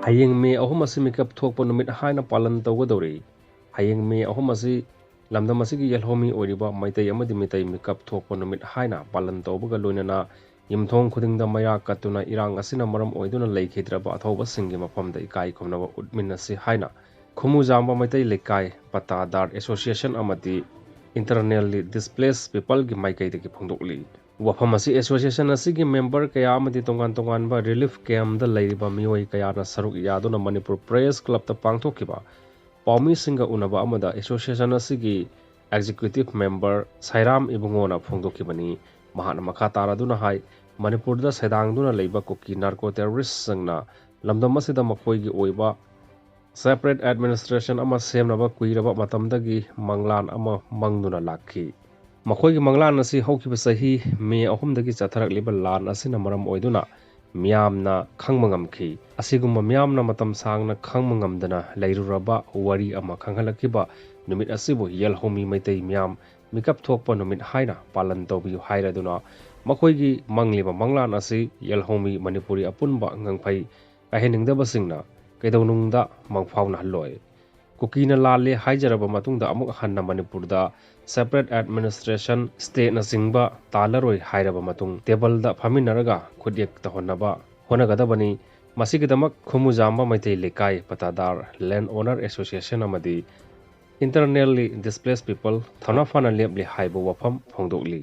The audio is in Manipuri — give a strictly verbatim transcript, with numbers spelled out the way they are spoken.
ꯍꯌꯦꯡ ꯃꯦ ꯑꯍꯨꯝ ꯑꯁꯤ ꯃꯤꯀꯞ ꯊꯣꯛꯄ ꯅꯨꯃꯤꯠ ꯍꯥꯏꯅ ꯄꯥꯂꯟ ꯇꯧꯒꯗꯧꯔꯤ꯫ ꯍꯌꯦꯡ ꯃꯦ ꯑꯍꯨꯝ ꯑꯁꯤ ꯂꯝꯗꯝ ꯑꯁꯤꯒꯤ ꯌꯦꯜꯍꯧꯃꯤ ꯑꯣꯏꯔꯤꯕ ꯃꯩꯇꯩ ꯑꯃꯗꯤ ꯃꯤꯇꯩ ꯃꯤꯀꯞ ꯊꯣꯛꯄ ꯅꯨꯃꯤꯠ ꯍꯥꯏꯅ ꯄꯥꯂꯟ ꯇꯧꯕꯒ ꯂꯣꯏꯅꯅ ꯌꯨꯝꯊꯣꯡ ꯈꯨꯗꯤꯡꯗ ꯃꯩꯔꯥ ꯀꯠꯇꯨꯅ ꯏꯔꯥꯡ ꯑꯁꯤꯅ ꯃꯔꯝ ꯑꯣꯏꯗꯨꯅ ꯂꯩꯈꯤꯗ꯭ꯔꯕ ꯑꯊꯧꯕꯁꯤꯡꯒꯤ ꯃꯐꯝꯗ ꯏꯀꯥꯏ ꯈꯨꯝꯅꯕ ꯎꯠꯃꯤꯟꯅꯁꯤ ꯍꯥꯏꯅ ꯈꯨꯃꯨꯖꯥꯝꯕ ꯃꯩꯇꯩ ꯂꯩꯀꯥꯏ ꯄꯇꯥꯗꯥꯔ ꯑꯦꯁꯣꯁꯤꯌꯦꯁꯟ ꯑꯃꯗꯤ Internally Displaced Peopleꯒꯤ ꯃꯥꯏꯀꯩꯗꯒꯤ ꯐꯣꯡꯗꯣꯛꯂꯤ꯫ ꯋꯥꯐꯝ ꯑꯁꯤ ꯑꯦꯁꯣꯁꯤꯌꯦꯁꯟ ꯑꯁꯤꯒꯤ ꯃꯦꯝꯕꯔ ꯀꯌꯥ ꯑꯃꯗꯤ ꯇꯣꯉꯥꯟ ꯇꯣꯉꯥꯟꯕ ꯔꯤꯂꯤꯐ ꯀꯦꯝꯗ ꯂꯩꯔꯤꯕ ꯃꯤꯑꯣꯏ ꯀꯌꯥꯅ ꯁꯔꯨꯛ ꯌꯥꯗꯨꯅ ꯃꯅꯤꯄꯨꯔ ꯄ꯭ꯔꯦꯁ ꯀ꯭ꯂꯕꯇ ꯄꯥꯡꯊꯣꯛꯈꯤꯕ ꯄꯥꯎꯃꯤꯁꯤꯡꯒ ꯎꯅꯕ ꯑꯃꯗ ꯑꯦꯁꯣꯁꯤꯌꯦꯁꯟ ꯑꯁꯤꯒꯤ ꯑꯦꯛꯖꯤꯀ꯭ꯌꯨꯇꯤꯚ ꯃꯦꯝꯕꯔ ꯁꯥꯏꯔꯥꯝ ꯏꯕꯨꯡꯉꯣꯅ ꯐꯣꯡꯗꯣꯛꯈꯤꯕꯅꯤ꯫ ꯃꯍꯥꯛꯅ ꯃꯈꯥ ꯇꯥꯔꯗꯨꯅ ꯍꯥꯏ, ꯃꯅꯤꯄꯨꯔꯗ ꯁꯩꯗꯥꯡꯗꯨꯅ ꯂꯩꯕ ꯀꯨꯀꯤ ꯅꯥꯔꯀꯣ ꯇꯦꯔꯣꯔꯤꯁꯁꯤꯡꯅ ꯂꯝꯗꯝ ꯑꯁꯤꯗ ꯃꯈꯣꯏꯒꯤ ꯑꯣꯏꯕ ꯁꯦꯄꯔꯦꯠ ꯑꯦꯗꯃꯤꯅꯤꯁꯇ꯭ꯔꯦꯁꯟ ꯑꯃ ꯁꯦꯝꯅꯕ ꯀꯨꯏꯔꯕ ꯃꯇꯝꯗꯒꯤ ꯃꯪꯂꯥꯟ ꯑꯃ ꯃꯪꯗꯨꯅ ꯂꯥꯛꯈꯤ꯫ ꯃꯈꯣꯏꯒꯤ ꯃꯪꯂꯥꯟ ꯑꯁꯤ ꯍꯧꯈꯤꯕ ꯆꯍꯤ ꯃꯦ ꯑꯍꯨꯝꯗꯒꯤ ꯆꯠꯊꯔꯛꯂꯤꯕ ꯂꯥꯟ ꯑꯁꯤꯅ ꯃꯔꯝ ꯑꯣꯏꯗꯨꯅ ꯃꯤꯌꯥꯝꯅ ꯈꯪꯕ ꯉꯝꯈꯤ꯫ ꯑꯁꯤꯒꯨꯝꯕ ꯃꯤꯌꯥꯝꯅ ꯃꯇꯝ ꯁꯥꯡꯅ ꯈꯪꯕ ꯉꯝꯗꯅ ꯂꯩꯔꯨꯔꯕ ꯋꯥꯔꯤ ꯑꯃ ꯈꯪꯍꯜꯂꯛꯈꯤꯕ ꯅꯨꯃꯤꯠ ꯑꯁꯤꯕꯨ ꯌꯦꯜꯍꯧꯃꯤ ꯃꯩꯇꯩ ꯃꯤꯌꯥꯝ ꯃꯤꯀꯞ ꯊꯣꯛꯄ ꯅꯨꯃꯤꯠ ꯍꯥꯏꯅ ꯄꯥꯂꯟ ꯇꯧꯕꯤꯌꯨ ꯍꯥꯏꯔꯗꯨꯅ ꯃꯈꯣꯏꯒꯤ ꯃꯪꯂꯤꯕ ꯃꯪꯂꯥꯟ ꯑꯁꯤ ꯌꯦꯜꯍꯧꯃꯤ ꯃꯅꯤꯄꯨꯔꯤ ꯑꯄꯨꯟꯕ ꯉꯪꯐꯩ ꯀꯥꯏꯍꯟꯅꯤꯡꯗꯕꯁꯤꯡꯅ ꯀꯩꯗꯧꯅꯨꯡꯗ ꯃꯪꯐꯥꯎꯅꯍꯜꯂꯣꯏ꯫ ꯀꯨꯀꯤꯅ ꯂꯥꯜꯂꯦ ꯍꯥꯏꯖꯔꯕ ꯃꯇꯨꯡꯗ ꯑꯃꯨꯛ ꯍꯟꯅ ꯃꯅꯤꯄꯨꯔꯗ ꯁꯦꯄꯔꯦꯠ ꯑꯦꯗꯃꯤꯅꯤꯁꯇ꯭ꯔꯦꯁꯟ, ꯁ꯭ꯇꯦꯠꯅꯆꯤꯡꯕ ꯇꯥꯜꯂꯔꯣꯏ ꯍꯥꯏꯔꯕ ꯃꯇꯨꯡ ꯇꯦꯕꯜꯗ ꯐꯝꯃꯤꯟꯅꯔꯒ ꯈꯨꯠꯌꯦꯛ ꯇꯧꯍꯟꯅꯕ ꯍꯣꯠꯅꯒꯗꯕꯅꯤ꯫ ꯃꯁꯤꯒꯤꯗꯃꯛ ꯈꯨꯃꯨꯖꯥꯝꯕ ꯃꯩꯇꯩ ꯂꯩꯀꯥꯏ ꯄꯇꯥꯗꯥꯔ ꯂꯦꯟ ꯑꯣꯅꯔ ꯑꯦꯁꯣꯁꯤꯌꯦꯁꯟ ꯑꯃꯗꯤ Internally Displaced People ꯊꯧꯅꯥ ꯐꯅ ꯂꯦꯞꯂꯤ ꯍꯥꯏꯕ ꯋꯥꯐꯝ ꯐꯣꯡꯗꯣꯛꯂꯤ꯫